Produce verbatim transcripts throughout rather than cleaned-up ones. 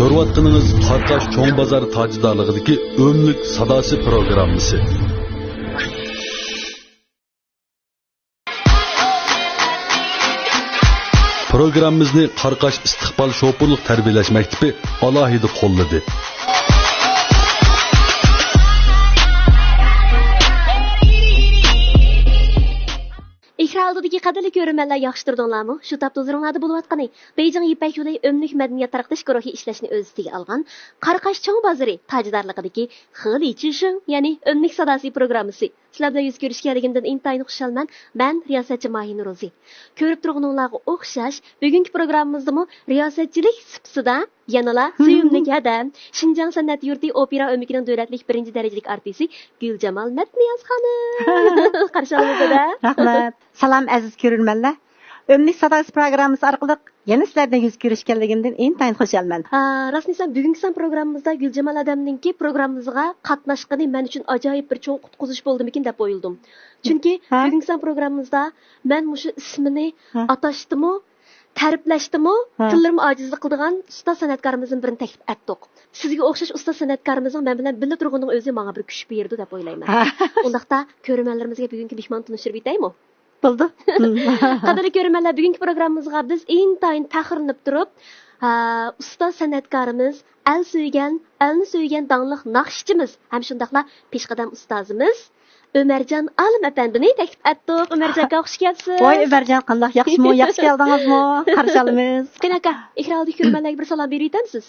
كۆرۈۋاتقىنىڭىز قاراقاش چوڭ بازار تاجدارلىقىدىكى ئۆملۈك ساداسى پروگراممىسى. پروگراممىمىزنى قاراقاش ئىستىقبال شوپۇرلۇق تەربىيەلەش مەكتىپى ئالاھىدە قوللىدى. ئېكران ئالدىدىكى قەدىرلىك كۆرۈرمەنلەر، ياخشى تۇردۇڭلارمۇ؟ شۇ تاپتا ھۇزۇرۇڭلاردا بولۇۋاتقىنى بېيجىڭ يىپەك يولى ئۆملۈك مەدەنىيەت تارقىتىش گۇرۇھى ئىشلەشنى ئۆز ئۈستىگە ئالغان قاراقاش چوڭ بازىرى تاجدارلىقىدىكى خېلى چىشىڭ، يەنى ئۆملۈك ساداسى پروگراممىسى. سىلەر بىلەن يۈز كۆرۈشكەنلىكىمدىن ئىنتايىن خۇشالمەن. مەن رىياسەتچى ماھىنۇر روزى. كۆرۈپ تۇرغىنىڭلارغا ئوخشاش، بۈگۈنكى پروگراممىمىزدىمۇ رىياسەتچىلىك سۇپىسىدا يەنىلا سۆيۈملۈك ھەدەم، شىنجاڭ سەنئەت يۇرتى ئوپېرا ئۆمىكىنىڭ دۆلەتلىك بىرىنچى دەرىجىلىك ئارتىسى گۈلجامال مەتنىياز خانىم. قارشى ئالىمىز دەدە. رەھمەت. سالام، ئەزىز كۆرۈرمەنلەر. ئۆملۈك ساداسى پروگراممىسى ئارقىلىق يەنە سىلەر بىلەن يۈز كۆرۈشكەنلىكىمدىن ئىنتايىن خۇشالمەن. ھا، راستىنى ئېيتسام، بۈگۈنكى سان پروگراممىمىزدا گۈلجامال ھەدەمنىڭكى پروگراممىمىزغا قاتناشقىنى مەن ئۈچۈن ئاجايىپ بىر چوڭ قۇتقۇزۇش بولدىمىكىن دەپ ئويلىدىم. چۈنكى ھە؟ بۈگۈنكى سان پروگراممىمىزدا مەن مۇشۇ ئىسمىنى ھە؟ ئاتاشتىمۇ، تەرىپلەشتىمۇ ھە؟ تىللىرىم ئاجىزلىق قىلىدىغان ئۇستاز سەنئەتكارىمىزدىن بىرىنى تەكلىپ ئەتتۇق. سىزگە ئوخشاش ئۇستاز سەنئەتكارىمىزنىڭ مەن بىلەن بىللە تۇرغىنىنىڭ ئۆزى ماڭا بىر كۈچ بېرىدۇ دەپ ئويلايمەن. ھە؟ ئۇنداقتا كۆرۈرمەنلىرىمىزگە بۈگۈنكى مېھمان تونۇشتۇرۇپ ئۆتەيمۇ؟ بولدى. قەدىرلىك كۆرۈرمەنلەر، بۈگۈنكى پروگراممىمىزغا بىز ئىنتايىن پەخىرلىنىپ تۇرۇپ، ھە، ئۇستاز سەنئەتكارىمىز، ئەل سۆيگەن، ئەلنى سۆيگەن داڭلىق ناخشىچىمىز ھەم شۇنداقلا پېشقەدەم ئۇستازىمىز ئۆمەرجان ئالىم ئەپەندىنى تەكلىپ ئەتتۇق. ئۆمەرجان ئاكا، خۇش كەپسىز. ۋاي، ئۆمەرجان، قانداق، ياخشىمۇ؟ ياخشى كەلدىڭىزمۇ؟ قارشى ئالىمىز. قېنى ئاكا، ئېكران ئالدىدىكى كۆرۈرمەنلەرگە بىر سالام بېرىۋېتەمسىز؟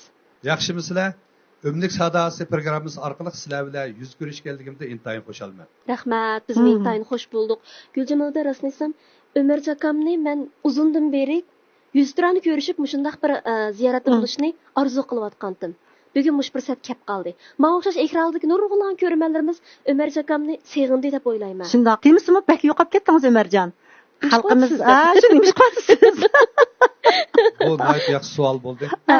ياخشىمۇسىلەر؟ ئۆملۈك ساداسى پروگراممىسى ئارقىلىق سىلەر بىلەن يۈز كۆرۈشكەنلىكىمدە ئىنتايىن خۇشالمەن. رەھمەت، بىزمۇ مم. ئىنتايىن خوش بولدۇق. گۈلجامال ھەدە، راستىنى ئېيتسام، ئۆمەرجان ئاكامنى مەن ئۇزۇندىن بېرى يۈزتۇرانا كۆرۈشۈپ، مۇشۇنداق بىر، ئە، زىيارەتتە مم. بولۇشنى ئارزۇ قىلىۋاتقانتىم. بۈگۈن مۇشۇ پۇرسەت كەپ قالدى. ماڭا ئوخشاش ئېكران ئالدىدىكى نۇرغۇنلىغان كۆرۈرمەنلىرىمىز ئۆمەرجان ئاكامنى سېغىندى دەپ ئويلايمەن. شۇنداق. دېمىسىمۇ بەك يوقاپ كەتتىڭىز، ئۆمەرجان. نېمە خەلقىمىز، قىلىۋاتىسىز؟ ھە، شۇ نېمە قىلىۋاتىسىز؟ بۇ ناھايىتى ياخشى سوئال بولدى. ھە.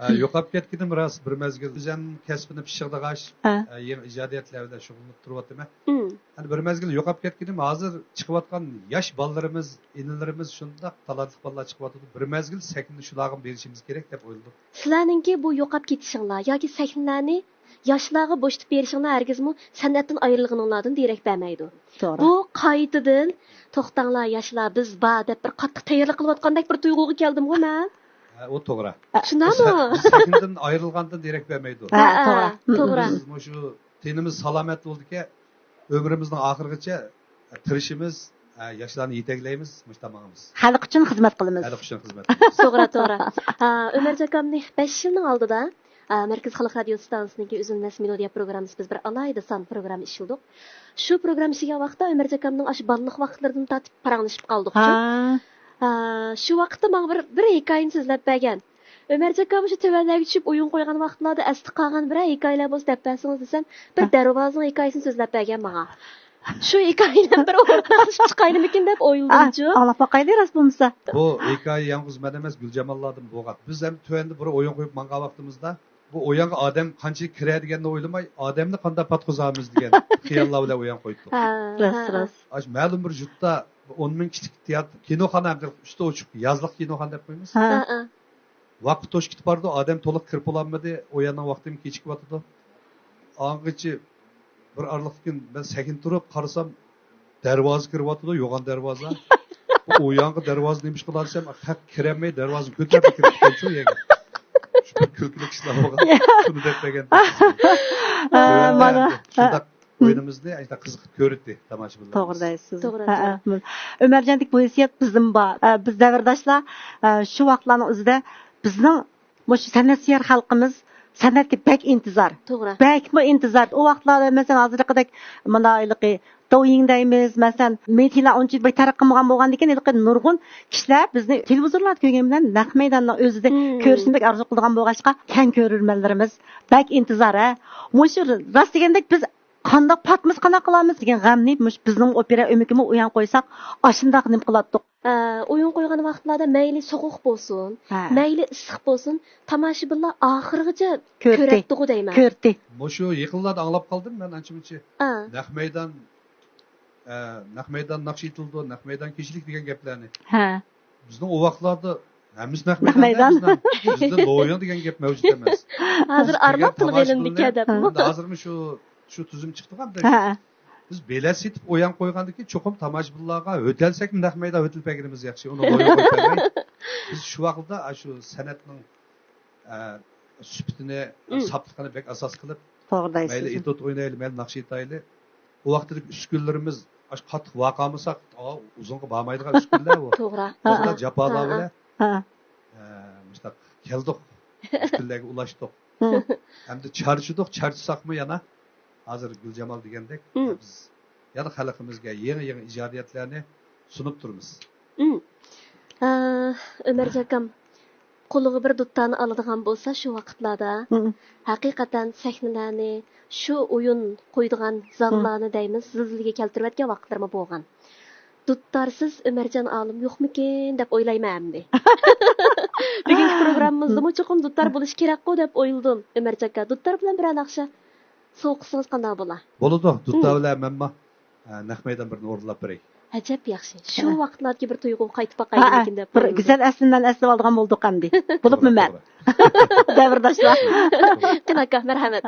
ھە، يوقاپ كەتكىنىم راست، بىر مەزگىل ئۆزۈم كەسپىنى پىششىقلىغاچ، ھە. ھە، يېڭى ئىجادىيەتلەر بىلەن شۇغۇللىنىپ تۇرۇۋاتىمەن. مم. ئەنە بىر مەزگىل يوقاپ كەتكىنىم، ھازىر چىقىۋاتقان ياش بالىلىرىمىز، ئىنىلىرىمىز شۇنداق تالانتلىق بالىلار چىقىۋاتىدۇ. بىر مەزگىل سەھنىنى شۇلارغىمۇ بېرىشىمىز كېرەك دەپ ئويلىدىم. سىلەرنىڭكى بۇ يوقاپ كېتىشىڭلار ياكى سەھنىلەرنى ياشلارغا بوشىتىپ بېرىشىڭلار ھەرگىزمۇ سەنئەتتىن ئايرىلغىنىڭلاردىن دېرەك بەرمەيدۇ. توغرا. بۇ قايتىدىن «توختاڭلار ياشلار، بىز بار» دەپ بىر قاتتىق تەييارلىق قىلىۋاتقاندەك بىر تۇيغۇغا كەلدىمغۇ مەن؟ ھە، ئۇ توغرا. شۇنداقمۇ؟ بىز سەھنىدىن ئايرىلغاندىن دېرەك بەرمەيدۇ. ھە، ھە، توغرا. توغرا. بىز مۇشۇ تېنىمىز سالامەت بولىدىكەن، ئۆمرىمىزنىڭ ئاخىرىغىچە تىرىشىمىز، ھە، ياشلارنى يېتەكلەيمىز، مۇشۇنداق ماڭىمىز. خەلق ئۈچۈن خىزمەت قىلىمىز. خەلق ئۈچۈن خىزمەت قىلىمىز. توغرا، توغرا. ھە، ئۆمەرجان ئاكامنى بەش يىلنىڭ ئالدىدا، ھە، مەركىزىي خەلق رادىيو ئىستانسىسىنىڭكى ئۈزۈلمەس مېلودىيە پروگراممىسى، بىز بىر ئالاھىدە سان پروگرامما ئىشلىدۇق. شۇ پروگرامما ئىشلىگەن ۋاقىتتا ئۆمەرجان ئاكامنىڭ ئاشۇ بالىلىق ۋاقىتلىرىدىن تارتىپ پاراڭلىشىپ قالدۇقچۇ. ھە. ھە، شۇ ۋاقىتتا ماڭا بىر، بىر ھېكايىنى سۆزلەپ بەرگەن. ئۆمەرجان ئاكا مۇشۇ تۆۋەنلەرگە چۈشۈپ ئويۇن قويغان ۋاقىتلاردا ئەستە قالغان بىرەر ھېكايىلەر بولسا دەپ بەرسىڭىز دېسەم، بىر ھە. دەرۋازىنىڭ ھېكايىسىنى سۆزلەپ بەرگەن ماڭا. شۇ ھېكايىلەر بىر ئورتاقلىشىپ چىقايلىمىكىن دەپ ئويلىدىمچۇ. ئاھ، ئاڭلاپ باقايلى، راست بولمىسا. بۇ ھېكايە يالغۇز مەن ئەمەس، گۈلجاماللاردىن بولغان. بىز ھەم تۆۋەندە بىر ئويۇن قويۇپ ماڭغان ۋاقتىمىزدا، بۇ ئويۇنغا ئادەم قانچىلىك كىرەر دېگەننى ئويلىماي، ئادەمنى قانداق پاتقۇزارمىز دېگەن خىياللار بىلەن ئويۇن قويدۇق. ھە، راست، ھە. راست. ئاشۇ مەلۇم بىر يۇرتتا ئون مىڭ كىشىلىك تىياتىر، كىنوخانا ھەم ئۈستى ئوچۇق، يازلىق كىنوخانا دەپ قويىمىز. ھە. ھە، ھە. ۋاقىت توشۇپ كېتىپ بارىدۇ، ئادەم تولۇق كىرىپ بولالمىدى، ئۇ يەرنىڭ ۋاقتىمۇ كېچىكىۋاتىدۇ. ئاڭغىچە بىر ئارىلىقتىن كېيىن مەن سەھنىدە تۇرۇپ قارىسام، دەرۋازا كىرىۋاتىدۇ، يوغان دەرۋازا. ئۇ يانغا دەرۋازا نېمە ئىش قىلار دېسەم، خەق كىرەلمەي دەرۋازىنى كۆتۈرۈپ كىرىپ كەتكەنچۇ يەرگە. شۇ بىر كۈلكىلىك ئىشلار بولغان. شۇنى دەپ بەرگەن. ھە، مانا. شۇنداق ئويۇنىمىزنى ئاشۇنداق قىزىقىپ كۆرۈتتى تاماشىبىنلار. توغرا دەيسىز. توغرا، ھە، توغرا. ھە. ئۆمەرجاندىكى بۇ ھېسسىيات بىزدىمۇ بار. ئە، بىز دەۋرداشلار، ئە، شۇ ۋاقىتلارنىڭ ئۆزىدە بىزنىڭ مۇشۇ سەنئەتسۆيەر خەلقىمىز سەنئەتكە بەك ئىنتىزار. توغرا. بەكمۇ ئىنتىزار. ئۇ ۋاقىتلاردا مەسىلەن ھازىرقىدەك مانا ھېلىقى دوۋيىڭ دەيمىز، مەسىلەن مېدىيىلار ئۇنچە بەك تەرەققىي قىلمىغان بولغاندىكىن ھېلىقى نۇرغۇن كىشىلەر بىزنى تېلېۋىزورلاردا كۆرگەن بىلەن نەق مەيداندا ئۆزىدە مم. كۆرۈشنى بەك ئارزۇ قىلىدىغان بولغاچقا كەڭ كۆرۈرمەنلىرىمىز بەك ئىنتىزار ھە. مۇشۇ راست دېگەندەك بىز قانداق پاتمىسا قانداق قىلارمىز دېگەن غەمنى مۇشۇ بىزنىڭ ئوپېرا ئۆمىكىمۇ ئويۇن قويساق ئاشۇنداق نېمە قىلاتتۇق. ئە، ئويۇن قويغان ۋاقىتلاردا مەيلى سوغۇق بولسۇن، ھە. مەيلى ئىسسىق بولسۇن، تاماشىبىنلار ئاخىرغىچە كۆردى. كۆرەتتىغۇ دەيمەن. كۆردى. مۇشۇ يېقىنلاردا ئاڭلاپ قالدىم مەن ئانچە-مۇنچە. ئا. نەق مەيدان، ئە، نەق مەيدان ناخشا ئېيتىلىدۇ، نەق مەيدان كېچىلىك دېگەن گەپلەرنى. ھە. بىزنىڭ ئۇ ۋاقىتلاردا ھەممىسى نەق نەق مەيدان. مەيدان. بىزدە لويۇڭ دېگەن گەپ مەۋجۇت ئەمەس. ھازىر بىز ئارماق كىرگەن تىلغا ئېلىندى تاماشىبىننى، كەدەپ. ئەمدى ھازىرمۇ شۇ، شۇ تۈزۈم چىقتىغان. ھە. بىز بېلەت سېتىپ ئويۇن قويغاندىن كېيىن چوقۇم تاماشىبىنلارغا ھۆتەلسەكمۇ نەق مەيدان ھۆتىلىپ بەرگىنىمىز ياخشى، ئۇنى لويۇڭ قويۇپ بەرمەي. بىز شۇ ۋاقىتتا، ئا، شۇ سەنئەتنىڭ، ئە، سۈپىتىنى، مم. ساپلىقىنى بەك ئاساس قىلىپ، توغرا دەيسىز. مەيلى ئېتيۇد ئوينايلى، مەيلى ناخشا ئېيتايلى. ئۇ ۋاقىتتىكى ئۈسكۈنىلىرىمىز ئاشۇ قاتتىق ۋارقىرىمىساق، ئا، ئۇزۇنغا بارمايدىغان ئۈسكۈنىلەر ئۇ. توغرا. توغرا، ھە، جاپالار ھە، بىلەن، ھە. ئە، مۇشۇنداق كەلدۇق. ئۈسكۈنىلەرگە ئۇلاشتۇق. ھە. ئەمدى چارچىدۇق، چارچىساقمۇ يەنە ھازىر گۈلجامال دېگەندەك، مم. بىز يەنە خەلقىمىزگە يېڭى-يېڭى ئىجادىيەتلەرنى سۇنۇپ تۇرىمىز. مم. ئە، ئۆمەرجان ئاكام، قولىغا بىر دۇتارنى ئالىدىغان بولسا شۇ ۋاقىتلاردا، مم. ھەقىقەتەن سەھنىلەرنى، شۇ ئويۇن قويىدىغان زاللارنى دەيمىز، زىلزىلىگە كەلتۈرۈۋەتكەن ۋاقىتلىرىمۇ بولغان. دۇتارسىز ئۆمەرجان ئالىم يوقمىكىن دەپ ئويلايمەن ئەمدى. بۈگۈنكى پروگراممىمىزدىمۇ چوقۇم دۇتار بولۇشى كېرەكقۇ دەپ ئويلىدىم. ئۆمەرجان ئاكا، دۇتار بىلەن بىرەر ناخشا سوۋغا قىلسىڭىز قانداق بولا؟ بولىدۇ، دۇتار مم. بىلەن مەنمۇ، ئە، نەق مەيدان بىرنى ئورۇنلاپ بېرەي. ئەجەب ياخشى. شۇ ھە. ۋاقىتلاردىكى بىر تۇيغۇغا قەيتىپ ھە، باقايلىكىن ھە. دەپ بىر ئويلىدىم. گۈزەل ئەسلىمىلەرنى ئەسلىۋالىدىغان بولدۇق ئەمدى. بولۇپمۇ مەن. توغرا، توغرا. دەۋرداشلار. قېنى ئاكا، مەرھەمەت.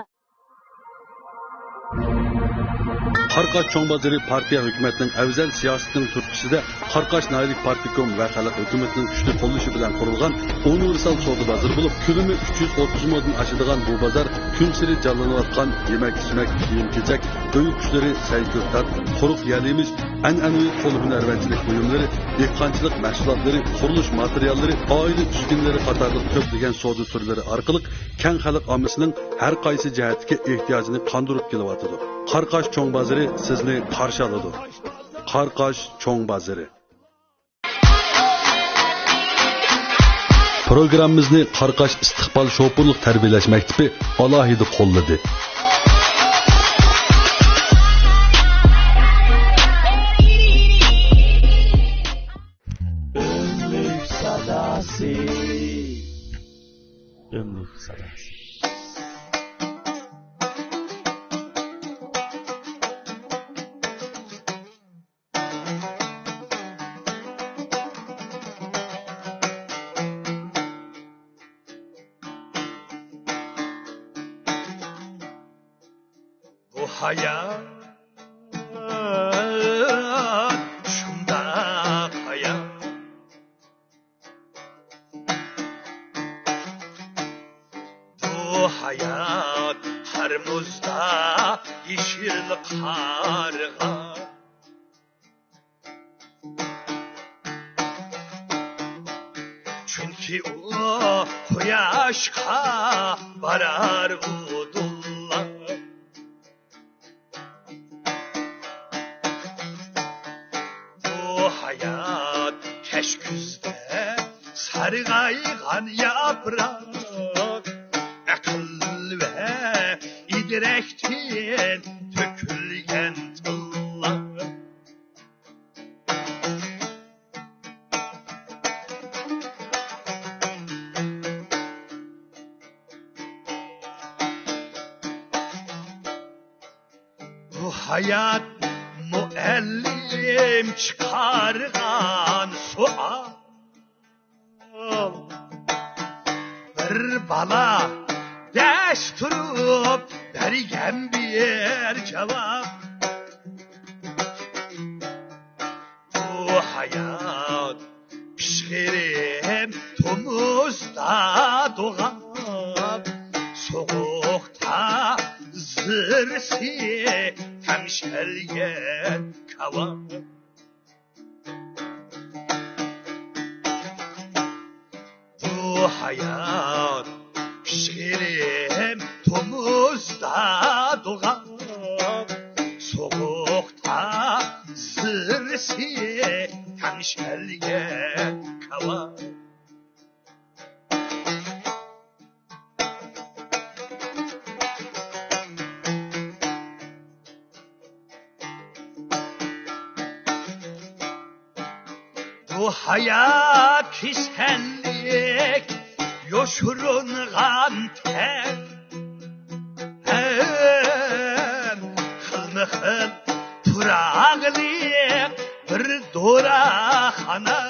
قاراقاش چوڭ بازىرى پارتىيە ھۆكۈمەتنىڭ ئەۋزەل سىياسىتىنىڭ تۈرتكىسىدە، قاراقاش ناھىيەلىك پارتكوم ۋە خەلق ھۆكۈمىتىنىڭ كۈچلۈك قوللىشى بىلەن قۇرۇلغان ئۇنىۋېرسال سودا بازىرى بولۇپ، كۆلىمى ئۈچ يۈز ئوتتۇز مودىن ئاشىدىغان بۇ بازار كۈنسېرى جانلىنىۋاتقان يېمەك-ئىچمەك، كىيىم-كېچەك، ئۆي قۇشلىرى، سەي كۆكتات، قۇرۇق يەل-يېمىش، ئەنئەنىۋى قول ھۈنەرۋەنچىلىك بۇيۇملىرى، دېھقانچىلىق مەھسۇلاتلىرى، قۇرۇلۇش ماتېرىياللىرى، ئائىلە ئۈسكۈنىلىرى قاتارلىق كۆپلىگەن سودا تۈرلىرى ئارقىلىق كەڭ خەلق ئاممىسىنىڭ ھەر قايسى جەھەتتىكى ئېھتىياجىنى قاندۇرۇپ كېلىۋاتىدۇ. قاراقاش چوڭ بازىرى سىزنى قارشى ئالىدۇ. قاراقاش چوڭ بازىرى. پروگراممىمىزنى قاراقاش ئىستىقبال شوپۇرلۇق تەربىيەلەش مەكتىپى ئالاھىدە قوللىدى. ئۆملۈك ساداسى. ئۆملۈك ساداسى. بۇ ھايات شۇنداق ھايات. بۇ ھايات ھەر مۇزدا يېشىل قارغا. چۈنكى ئۇ قۇياشقا بارار ئۇدۇللا. بۇ ھايات كەچ كۈزدە سارغايغان ياپراق، ئەقىل ۋە ئىدراكتىن تۆكۈلگەن تىللار. بۇ ھايات مۇئەللىم چىقارغان سوئال. بىر بالا دەس تۇرۇپ بەرگەن بىر جاۋاب. بۇ ھايات پىشقىرىم تومۇزدا دوغاپ، سوغۇقتا زىرسى تەڭشەلگەن كاۋاپ. بۇ ھايات پىشقىرىم تومۇزدا دوغاپ، سوغۇقتا زىرسى تەڭشەلگەن كاۋاپ. بۇ ھايات كېسەللىك يوشۇرۇنغان تەن، ھەم خىلمۇ خىل پۇراقلىق بىر دوراخانا.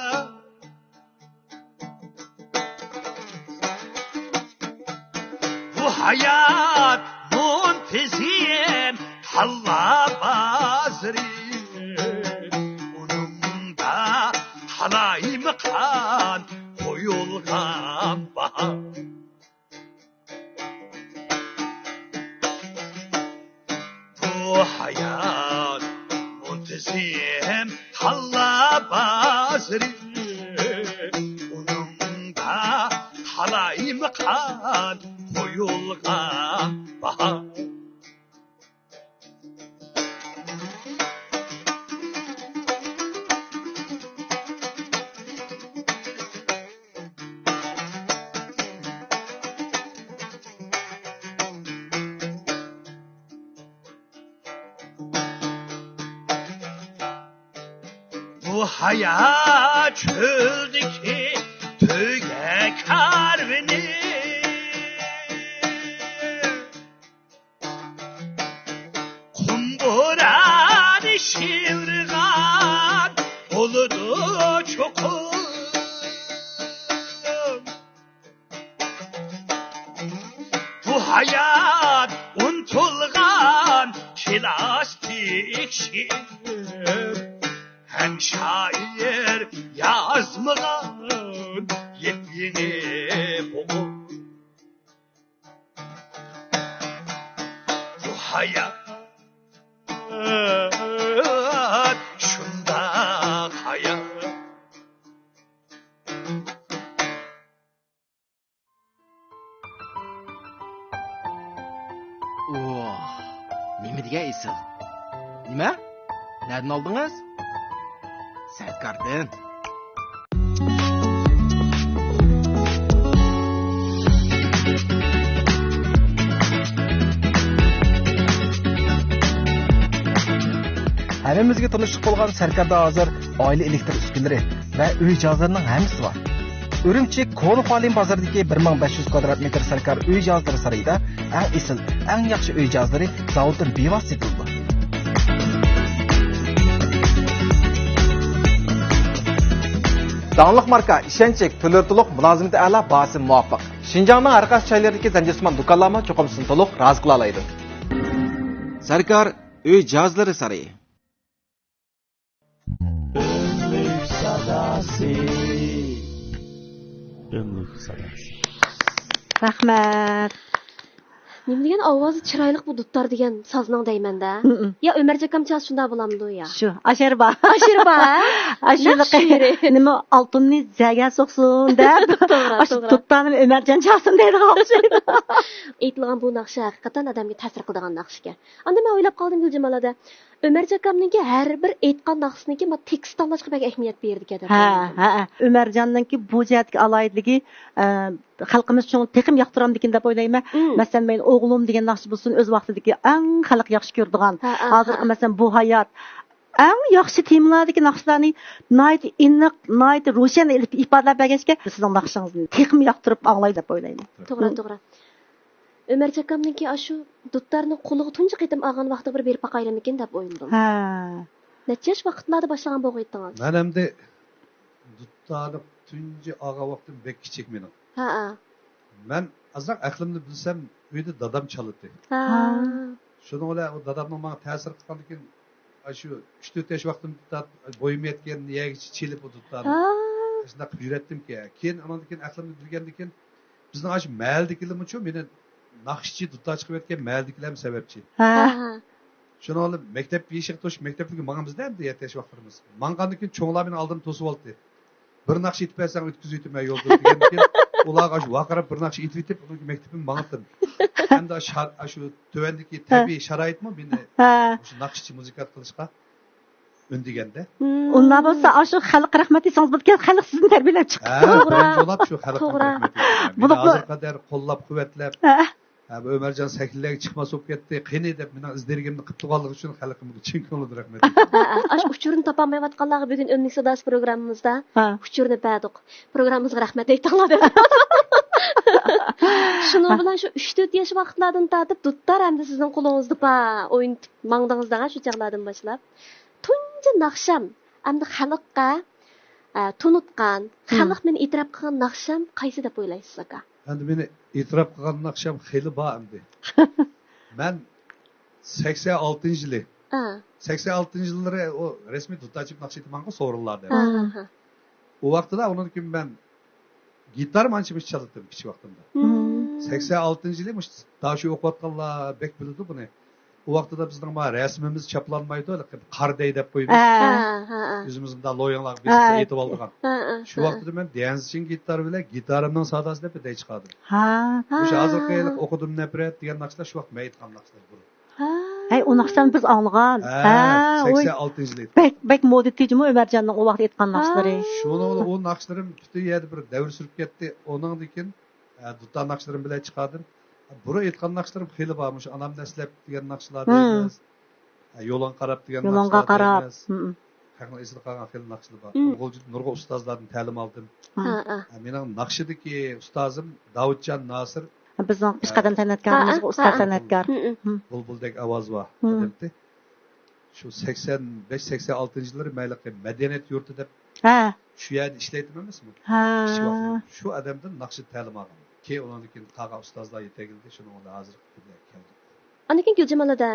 بۇ ھايات مۇنتىزىم تاللا بازىرى، ئۇنىڭدا قالايمىقان قويۇلغان باھا. بۇ ھايات مۇنتىزىم تاللا بازىرى، ئۇنىڭدا قالايمىقان قويۇلغان باھا. بۇ ھايات چۆلدىكى تۆگە كارۋىنى، قۇم بورانى شىۋىرغان بولىدۇ چوقۇم. بۇ ھايات ئۇنتۇلغان كىلاسسىك شېئىر، ھەم شائىر يازمىغان يېپيېڭى ئوغۇل. بۇ ھايات شۇنداق ھايات. ئوھ، نېمە دېگەن ئېسىل! نېمە؟ نەدىن ئالدىڭىز؟ سەركاردىن. ھەممىمىزگە تونۇشلۇق بولغان سەركاردا ھازىر ئائىلە ئېلېكتر ئۈسكۈنىلىرى ۋە ئۆي جاھازلىرىنىڭ ھەممىسى بار. ئۈرۈمچى كونا خۇالىن بازىرىدىكى بىر مىڭ بەش يۈز كۋادرات مېتىر سەركار ئۆي جاھازلىرى سارىيىدا ئەڭ ئېسىل، ئەڭ ياخشى ئۆي جاھازلىرى زاۋۇتتىن بىۋاسىتە سېتىلىدۇ. داڭلىق ماركا، ئىشەنچلىك، تۈرلىرى تولۇق، مۇلازىمىتى ئەلا، باھاسى مۇۋاپىق. شىنجاڭنىڭ ھەر قايسى جايلىرىدىكى زەنجىرسىمان دۇكانلارمۇ چوقۇم سىزنى تولۇق رازى قىلالايدۇ. سەركار ئۆي جاھازلىرى سارىيى. ئۆملۈك ساداسى. ئۆملۈك ساداسى. رەھمەت. نېمە دېگەن ئاۋازى چىرايلىق بۇ دۇتار دېگەن سازنىڭ دەيمەن-دە. ھمم. يا ئۆمەرجان ئاكام چالسا شۇنداق بولامدۇ يا؟ شۇ، ئاشىرى بار. ئاشىرى بار، ھە؟ ئاشىرلىقى. نەق شېئىرى. نېمە، ئالتۇننى زەگە سوقسۇن دەپ، توغرا، ئاشۇ توغرا. دۇتارنى ئۆمەرجان چالسۇن دەيدىغان ئوخشايدۇ. ئېيتىلغان بۇ ناخشا ھەقىقەتەن ئادەمگە تەسىر قىلىدىغان ناخشىكەن. ئاندىن مەن ئويلاپ قالدىم، گۈلجامال ھەدە. ئۆمەرجان ئاكامنىڭكى ھەر بىر ئېيتقان ناخشىسىنىڭكى ما تېكىست تاللاشقا بەك ئەھمىيەت بېرىدىكەن دەپ ھە، ئويلىدىم. ھە، ھە. ئۆمەرجاننىڭكى بۇ جەھەتتىكى ئالاھىدىلىكى، ئە، خەلقىمىز شۇڭا تېخىمۇ ياقتۇرامدىكىن دەپ ئويلايمەن. مم. مەسىلەن، مەيلى ئوغلۇم دېگەن ناخشا بولسۇن، ئۆز ۋاقتىدىكى ئەڭ خەلق ياخشى كۆرىدىغان. ھە، ھە، ھازىرقى ھە. مەسىلەن، بۇ ھايات. ئەڭ ياخشى تېمىلاردىكى ناخشىلارنى ناھايىتى ئېنىق، ناھايىتى روشەن ئېلىپ ئىپادىلەپ بەرگەچكە، سىزنىڭ ناخشىڭىزنى تېخىمۇ ياقتۇرۇپ ئاڭلاي دەپ ئويلايمەن. توغرا، مم. توغرا. ئۆمەرجان ئاكامنىڭكى ئاشۇ دۇتارنى قولىغا تۇنجى قېتىم ئالغان ۋاقتىغا بىر بېرىپ باقايلىمىكىن دەپ ئويلىدىم. ھە. نەچچە ياش ۋاقىتلاردا باشلىغان بولغىيتتىڭىز؟ مەن ئەمدى دۇتارنى تۇنجى ئالغان ۋاقتىم بەك كىچىك مېنىڭ. ھەئە. مەن ئازراق ئەقلىمنى بىلسەم، ئۆيدە دادام چالىتتى. ھە. ھە. شۇنىڭ بىلەن ئۇ دادامنىڭ ماڭا تەسىر قىلغاندىكىن، ئاشۇ ئۈچ تۆت ياش ۋاقتىمدا بويۇم يەتكەن يەرگىچە چېلىپ ئۇ دۇتارنى. ھە. شۇنداق يۈرەتتىمكى. كېيىن ئانىڭدىن كېيىن ئەقلىمنى بىلگەندىن كېيىن، بىزنىڭ ئاشۇ مەھەللىدىكىلەرمۇچۇ مېنى ناخشىچى، دۇتار چىقىرىۋەتكەن مەھەللىدىكىلەرمۇ سەۋەبچى. ھە. ھە. شۇنىڭ بىلەن مەكتەپ يېشىغا توشۇپ، مەكتەپلىككە ماڭىمىز-دە، ئەمدى يەتتە ياش ۋاقىتلىرىمىز. ماڭغاندىن كېيىن چوڭلار مېنى ئالدىن توسۇۋالدى. بىر ناخشا ئېيتىپ بەرسەڭ ئۆتكۈزۈۋېتىمەن يولدا دېگەندىن كېيىن، ئۇلارغا ئاشۇ ۋارقىراپ بىر ناخشا ئېيتىۋېتىپ، ئۇنىڭ كېيىن مەكتىپىمگە ماڭاتتىم. ئەمدى شار-، ئاشۇ تۆۋەندىكى ھە. تەبىئىي شارائىتمۇ مېنى ھە. شۇ ناخشىچى، مۇزىكانت قىلىشقا ئۈندىگەندە. مم. ئۇنداق بولسا، ئاشۇ خەلققە رەھمەت دېسىڭىز بولىدىكەن، خەلق سىزنى تەربىيەلەپ چىقىپتۇ. ھە، توغرا. بىرىنچى بولۇپ شۇ خەلققە توغرا. رەھمەت ئېيتىمەن. مېنى بولۇپمۇ ھازىرغا قەدەر قوللاپ، قۇۋۋەتلەپ، ھە. ھە، بۇ ئۆمەرجان سەھنىلەرگە چىقماس بولۇپ كەتتى، قېنى دەپ مېنىڭ ئىز دېرىكىمنى قىپ تۇرغانلىقى ئۈچۈن خەلقىمگە چىن كۆڭلىدىن رەھمەت ئېيتىمەن. ھە، ھە. ئاشۇ ئۇچۇرنى تاپالمايۋاتقانلارغا بۈگۈن ئۈملۈك ساداسى پروگراممىمىزدا ھە. ئۇچۇرنى بەردۇق. پروگراممىمىزغا رەھمەت ئېيتىڭلار دەپ. شۇنىڭ بىلەن شۇ ئۈچ تۆت ياش ۋاقىتلاردىن تارتىپ دۇتار ئەمدى سىزنىڭ قولىڭىزدا بار، ئوينىتىپ ماڭدىڭىز دەڭە شۇ چاغلاردىن باشلاپ. تۇنجى ناخشام ئەمدى خەلققە، ئە، تونۇتقان، ھىم. خەلق مېنى ئېتىراپ قىلغان ناخشام قايسى دەپ ئويلايسىز، ئاكا؟ ئەمدى مېنى ئېتىراپ قىلغان ناخشام خېلى بار ئەمدى. مەن سەكسەن ئالتىنچى يىلى، ھە. سەكسەن ئالتىنچى يىللىرى ئۇ رەسمىي دۇتار چېلىپ ناخشا ئېيتىمەنغۇ سورۇنلاردا. ھە، ھە، ھە. ئۇ ۋاقتىدا ئۇنىڭدىن كېيىن مەن گىتار مانچىمىز چالاتتىم كىچىك ۋاقتىمدا. مم. سەكسەن ئالتىنچى يىلى مۇشۇ داشۇ ئوقۇۋاتقانلار بەك بىلىدۇ بۇنى. ئۇ ۋاقتىدا بىزنىڭ ما رەسىمىمىز چاپلانمايدۇ، ھېلىقى قارا دەي دەپ قويىمىز. ھە. ھە، ھە، ھە. ئۆزىمىزنىڭ مۇنداق لويۇڭلارغا بېسىپ ھە. ئېيتىۋالىدىغان. ھە، ھە، شۇ ھە. ۋاقتىدا مەن ديەنزىچىن گىتار بىلەن گىتارىمنىڭ ساداسى دەپ بىر دەي چىقاردىم. ھە. مۇشۇ ھە. ھازىرقى ھېلىقى ئوقۇدۇم نەپرەت دېگەن ناخشىلار شۇ ۋاقىت مەن ئېيتقان ناخشىلار بۇ. ھە. ھەي، ئۇ ناخشىلارنى بىز ئاڭلىغان. ھە، ھە، ۋوي. سەكسەن ئالتىنچى يىلى. بەك، بەك مودا تېجىمۇ ئۆمەرجاننىڭ ئۇ ۋاقىت ئېيتقان ناخشىلىرى. ھە. شۇنىڭ بىلەن ئۇ ناخشىلىرىم پۈتۈن يەردە بىر دەۋر سۈرۈپ كەتتى. ئۇنىڭدىن كېيىن، ھە، دۇتار ناخشىلىرىم بىلەن چىقاردىم. بۇرۇن ئېيتقان ناخشىلىرىم خېلى بار. مۇشۇ ئانام دەسلەپ دېگەن ناخشىلار ھىم. دەيمىز. ھە، يولۇڭغا قاراپ دېگەن يولۇڭغا ناخشىلار قاراپ. دەيمىز. ھىم. خەقنىڭ ئېسىدە قالغان خېلى ناخشىلار بار. ھىم. نۇرغۇن، نۇرغۇن ئۇستازلاردىن تەلىم ئالدىم. ھىم. ھە، ھە. ھە، مېنىڭ ناخشىدىكى ئۇستازىم داۋۇتجان ناسىر. بىزنىڭ پېشقەدەم سەنئەتكارىمىزغۇ ھە، ئۇستاز ھە. سەنئەتكار. ھىم، ھىم. ھىم. بۇلبۇلدەك ئاۋازى بار ھىم. ئادەمتى. شۇ سەكسەن بەش، سەكسەن ئالتىنچى يىللىرى مەن ھېلىقى مەدەنىيەت يۇرتى دەپ ھە. شۇ يەردە ئىشلەيتتىم ئەمەسمۇ؟ ھە. كىچىك ۋاقتىم. شۇ ئادەمدىن ناخشا تەلىم ئالغان. كېيىن ئۇنىڭدىن كېيىن قالغان ئۇستازلار يېتەكلىدى، شۇنىڭ بىلەن ھازىرقى كۈنگە كەلدۇق. ئاندىن كېيىن گۈلجامال ھەدە،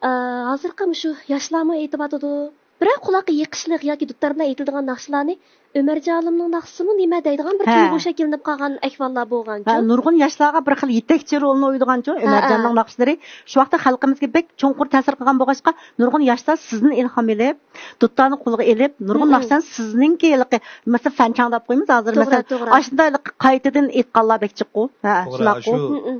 ئە، ھازىرقى مۇشۇ ياشلارمۇ ئېيتىۋاتىدۇ. بىرەر قۇلاققا يېقىشلىق ياكى دۇتار بىلەن ئېيتىلىدىغان ناخشىلارنى ئۆمەرجان ئالىمنىڭ ناخشىسىمۇ نېمە دەيدىغان بىر ھە. تۇيغۇ شەكىللىنىپ قالغان ئەھۋاللار بولغانچۇ؟ ھە، نۇرغۇن ياشلارغا بىر خىل يېتەكچى رولىنى ئوينىغانچۇ ھە، ئۆمەرجاننىڭ ھە. ناخشىلىرى شۇ ۋاقىتتا خەلقىمىزگە بەك چوڭقۇر تەسىر قىلغان بولغاچقا، نۇرغۇن ياشلار سىزدىن ئىلھام ئېلىپ، دۇتارنى قولىغا ئېلىپ، نۇرغۇن ھە، ھە. ناخشىلارنى سىزنىڭكى ھېلىقى، مەسىلەن، فەنچاڭ دەپ قويىمىز ھازىر، توغرا، مەسىلەن، توغرا. ئاشۇنداق ھېلىقى قايتىدىن ئېيتقانلار بەك جىققۇ. ھە، توغرا، شۇنداققۇ. شۇ ھە، ھە.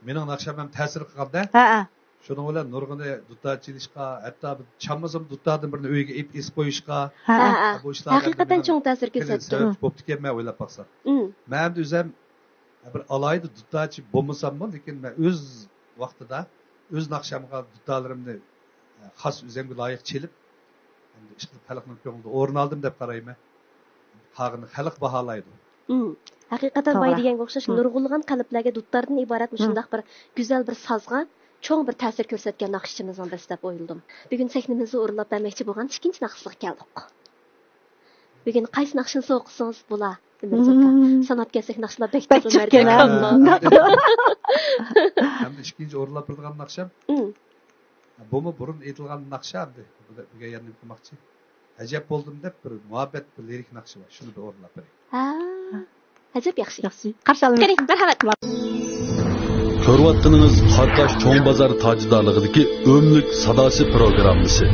مېنىڭ ناخشام ھەم تەسىر قىلغاندا. ھە، ھە. شۇنىڭ بىلەن نۇرغۇنى دۇتار چېلىشقا، ھەتتا چالمىسىمۇ دۇتاردىن بىرنى ئۆيگە ئېلىپ ئېسىپ قويۇشقا، ھە. ھە، ھە. بۇ ئىشلارغا ھەقىقەتەن مېنىڭ چوڭ تەسىر خېلى كۆرسەتتى. سەۋەبچى بوپتىكەن، مەن ئويلاپ باقسام. مم. مەن ئەمدى ئۆزۈم بىر ئالاھىدە دۇتارچى بولمىساممۇ، لېكىن مەن ئۆز ۋاقتىدا ئۆز ناخشامغا دۇتارلىرىمنى خاس ئۆزۈمگە لايىق چېلىپ، ئەمدى ئىشقىلىپ خەلقنىڭ كۆڭلىدە ئورۇن ئالدىم دەپ قارايمەن. قالغىنىنى خەلق باھالايدۇ. مم. ھەقىقەتەن باي توغرا. دېگەنگە ئوخشاش، مم. نۇرغۇنلىغان قەلبلەرگە دۇتاردىن ئىبارەت مم. مۇشۇنداق بىر گۈزەل بىر سازغا چوڭ بىر تەسىر كۆرسەتكەن ناخشىچىمىزنىڭ بىرسى دەپ ئويلىدىم. بۈگۈن سەھنىمىزنى ئورۇنلاپ بەرمەكچى بولغان ئىككىنچى ناخشىسىغا كەلدۇق. بۈگۈن قايسى ناخشىنى سوۋغا قىلسىڭىز بولا، ئۆمەرجان ئاكا؟ مم. ساناپ كەلسەك ناخشىلار بەك بەك جىق، جىق ئۆمەرجان ئەكەن. ئاكا. ھەمدە ئىككىنچى ئورۇنلاپ تۇرىدىغان ناخشام. مم. بۇمۇ بۇرۇن ئېيتىلغان ناخشا ئەمدى. بۇ دە-، بۈگۈن يەنە نېمە قىلماقچى؟ ئەجەب بولدۇم دەپ بىر مۇھەببەت، بىر لىرىك ناخشا بار. شۇنى بىر ئورۇنلاپ بېرەي. ھە. ئەجەب ياخشى. ياخشى. قارشى ئالىمىز. قېنى، مەرھەمەت. كۆرۈۋاتقىنىڭىز قاراقاش چوڭ بازار تاجدارلىقىدىكى ئۆملۈك ساداسى پروگراممىسى.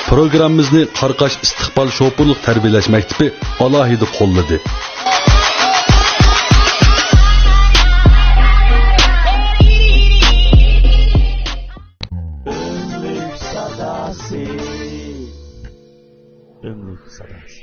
پروگراممىمىزنى قاراقاش ئىستىقبال شوپۇرلۇق تەربىيەلەش مەكتىپى ئالاھىدە قوللىدى. ئۆملۈك ساداسى. ئۆملۈك ساداسى.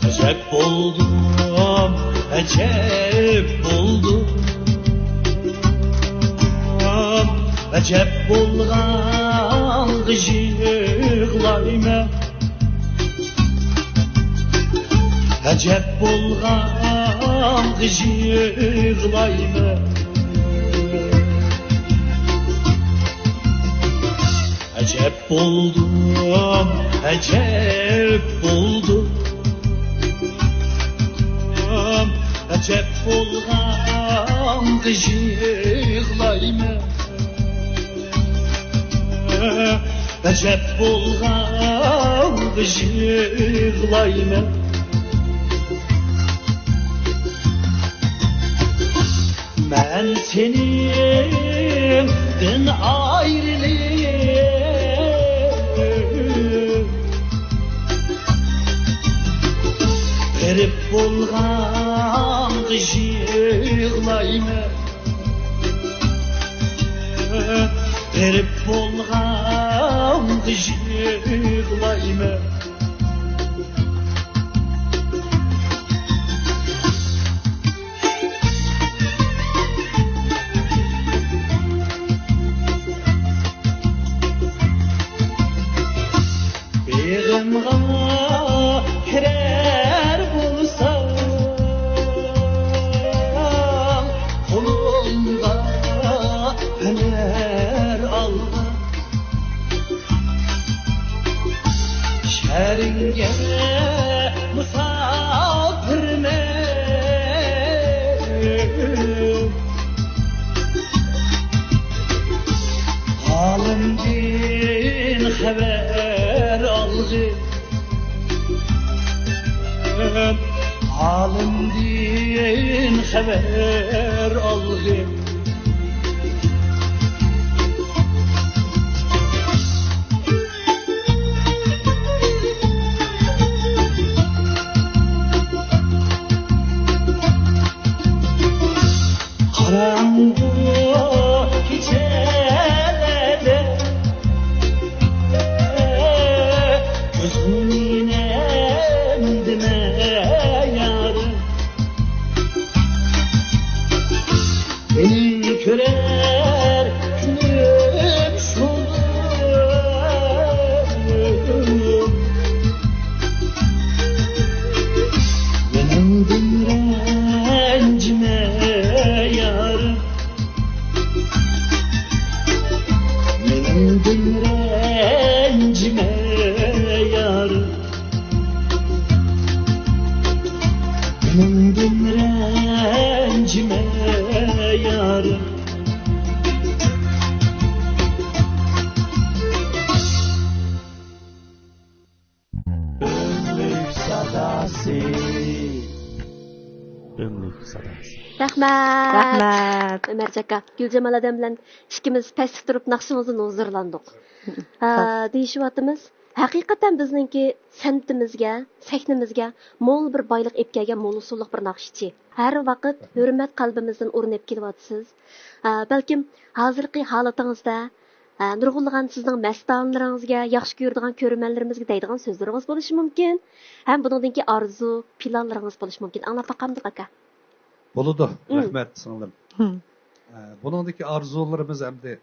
ئەجەب بولدۇم، ئەجەب بولدۇم. ئەجەب بولغانغا يىغلايمەن. ئەجەب بولغانغا يىغلايمەن. ئەجەب بولدۇم، ئەجەب بولدۇم. ئەجەب بولغانغا يىغلايمەن. ئەجەب بولغانغا يىغلايمەن. مەن سېنىڭدىن ئايرىلىپ، غېرىب بولغانغا يىغلايمەن. غېرىب بولغانغا يىغلايمەن. بېغىمغا كىرەر بولساڭ، قولۇڭغا ھۈنەر ئالغىن. شەھىرىڭگە مۇساپىرمەن. ھالىمدىن خەۋەر ئالغىن. ھالىمدىن خەۋەر ئالغىن. قاراڭغۇ كېچىلەردە كۆزۈڭنى نەمدىمە يارىم. مېنىڭ كۆرەر كۈنۈم شۇ. مېنىڭدىن رەنجىمە يارىم. مېنىڭدىن رەنجىمە يارىم. مېنىڭدىن رەنجىمە يارىم. ئۆملۈك ساداسى. ئۆملۈك ساداسى. رەھمەت. رەھمەت. ئۆمەرجان ئاكا، گۈلجامال ھەدەم بىلەن ئىككىمىز پەستە تۇرۇپ ناخشىڭىزدىن ھۇزۇرلاندۇق. ھە، دېيىشىۋاتىمىز. ھەقىقەتەن بىزنىڭكى سەنئىتىمىزگە، سەھنىمىزگە مول بىر بايلىق ئېلىپ كەلگەن مول ئۇسۇللۇق بىر ناخشىچى. ھەر ۋاقىت ھۆرمەت قەلبىمىزدىن ئورۇن ئېلىپ كېلىۋاتىسىز. ئە، بەلكىم ھازىرقى ھالىتىڭىزدە، ئە، نۇرغۇنلىغان سىزنىڭ مەستانىلىرىڭىزگە، ياخشى كۆرىدىغان كۆرۈرمەنلىرىمىزگە دەيدىغان سۆزلىرىڭىز بولۇشى مۇمكىن. ھەم بۇنىڭدىن كېيىن ئارزۇ، پىلانلىرىڭىز بولۇشى مۇمكىن. ئاڭلاپ باقامدۇق، ئاكا؟ بولىدۇ. مم. رەھمەت، سىڭلىم. مم. ئە، بۇنىڭدىكى ئارزۇلىرىمىز ئەمدى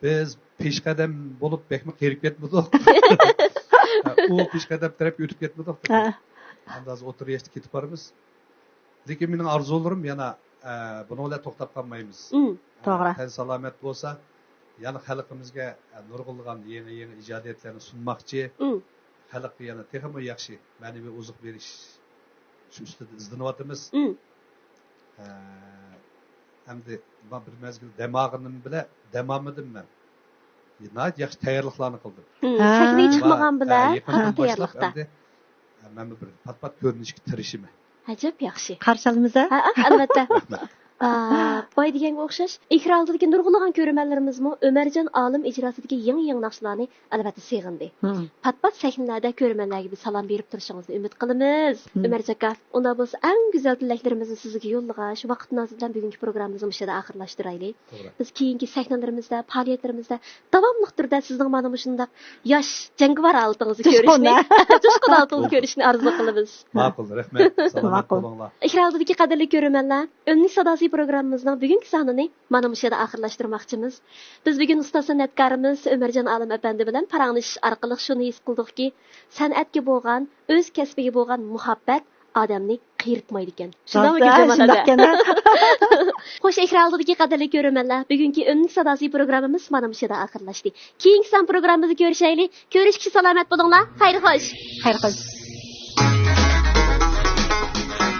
بىز پېشقەدەم بولۇپ بەكمۇ قېرىپ كەتمىدۇق. ئۇ پېشقەدەم تەرەپكە ئۆتۈپ كەتمىدۇق. ھە. ئەمدى ھازىر ئوتتۇرا ياشتا كېتىپ بارىمىز. لېكىن مېنىڭ ئارزۇلىرىم يەنە، ئە، بۇنىڭ بىلەن توختاپ قالمايمىز. مم. ئە، توغرا. تەن سالامەت بولسا، يەنە خەلقىمىزگە، ئە، نۇرغۇنلىغان يېڭى، يېڭى ئىجادىيەتلەرنى سۇنماقچى. مم. خەلققە يەنە تېخىمۇ ياخشى مەنىۋى ئوزۇق بېرىش شۇ ئۈستىدە ئىزدىنىۋاتىمىز. مم. ئە، ئەمدى ما بىر مەزگىل دەم ئالغىنىم بىلەن دەم ئالمىدىم مەن. ناھايىتى ياخشى تەييارلىقلارنى قىلدىم. مم. ھە. سەھنىگە چىقمىغان ھە، بىلەن ھە، يېقىندىن پات باشلاپ تەييارلىقتا. ئەمدى، ئە، مەنمۇ بىر پات-پات كۆرۈنۈشكە تىرىشىمەن. ئەجەب ياخشى. قارشى ئالىمىز ھە؟ ھە، ھە، ئەلۋەتتە. رەھمەت. ئا، باي دېگەنگە ئوخشاش، ئېكران ئالدىدىكى نۇرغۇنلىغان كۆرۈرمەنلىرىمىزمۇ ئۆمەرجان ئالىم ئىجراسىدىكى يېڭى-يېڭى ناخشىلارنى ئەلۋەتتە سېغىندى. مم. پات-پات سەھنىلەردە كۆرۈرمەنلەرگە بىر سالام بېرىپ تۇرۇشىڭىزنى ئۈمىد قىلىمىز. مم. ئۆمەرجان ئاكا، ئۇنداق بولسا ئەڭ گۈزەل تىلەكلىرىمىزنى سىزگە يوللىغاچ، ۋاقىت تانازى بىلەن بۈگۈنكى پروگراممىمىزنى مۇشۇ يەردە ئاخىرلاشتۇرايلى. توغرا. بىز كېيىنكى سەھنىلىرىمىزدە، پائالىيەتلىرىمىزدە داۋاملىق تۈردە سىزنىڭ مانا مۇشۇنداق ياش، جەڭگىۋار ھالىتىڭىزنى جۇشقۇن، كۆرۈشنى، ھە؟ جۇشقۇن ھالىتىڭىزنى كۆرۈشنى ئارزۇ قىلىمىز. ماقۇل، رەھمەت. سالامەت ماقۇل. بولۇڭلار. ئېكران ئالدىدىكى قەدىرلىك كۆرۈرمەنلەر، ئۈنلۈك ساداسى پروگراممىمىزنىڭ بۈگۈنكى سانىنى مانا مۇشۇ يەردە ئاخىرلاشتۇرماقچىمىز. بىز بۈگۈن ئۇستاز سەنئەتكارىمىز ئۆمەرجان ئالىم ئەپەندى بىلەن پاراڭلىشىش ئارقىلىق شۇنى ھېس قىلدۇقكى، سەنئەتكە بولغان، ئۆز كەسپىگە بولغان مۇھەببەت ئادەمنى قېرىتمايدىكەن. شۇنداقمۇ، راست، گۈلجامال شۇنداق ئەپەندى؟ ئىكەن. خوش، ئېكران ئالدىدىكى قەدىرلىك كۆرۈرمەنلەر، بۈگۈنكى ئۈنلۈك ساداسى پروگراممىمىز مانا مۇشۇ يەردە ئاخىرلاشتى. كېيىنكى سان پروگراممىمىزدا كۆرۈشەيلى. كۆرۈشكىچە سالامەت بولۇڭلار. خەير خوش. خەير خوش.